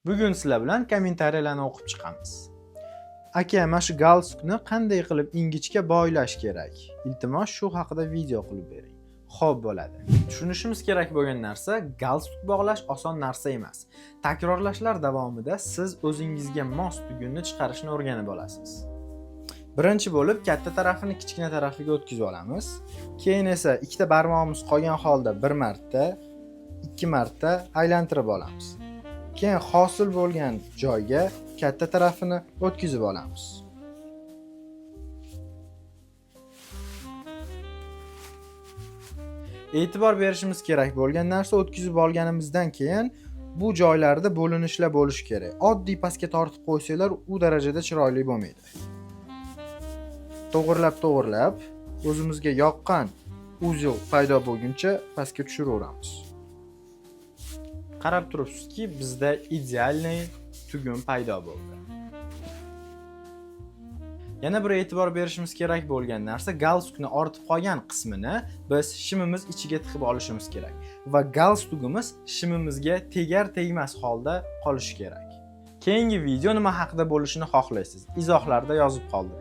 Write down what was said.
Bugun sizlar bilan kommentariyalarni o'qib chiqamiz. Aka, mana shu galstukni qanday qilib ingichka boylash kerak? Iltimos, shu haqida video qilib bering. Xo'p bo'ladi. Tushunishimiz kerak bo'lgan narsa, galstuk bog'lash oson narsa emas. Takrorlashlar davomida siz o'zingizga mos tugunni chiqarishni o'rganib olasiz. Birinchi bo'lib katta tarafini kichkina tarafiga o'tkazib olamiz. Keyin esa ikkita barmog'imiz qolgan holda bir marta, ikki marta aylantirib olamiz. Keyin hosil bo'lgan joyga katta tarafini o'tkazib olamiz. E'tibor berishimiz kerak bo'lgan narsa, o'tkazib olganimizdan keyin bu joylarda bo'linishlar bo'lishi kerak. Oddiy pastga tortib qo'ysanglar, u darajada chiroyli bo'lmaydi. To'g'irlab-to'g'irlab o'zimizga yoqqan uzel paydo bo'lguncha pastga tushiraveramiz. Qarab turibsizki, bizda idealniy tugun paydo bo'ldi. Yana bir e'tibor berishimiz kerak bo'lgan narsa, galstukni ortib qolgan qismini biz shimimiz ichiga tiqib olishimiz kerak va galstukimiz shimimizga tegar-tegmas holda qolishi kerak. Keyingi video nima haqida bo'lishini xohlaysiz? Izohlarda yozib qoldiring.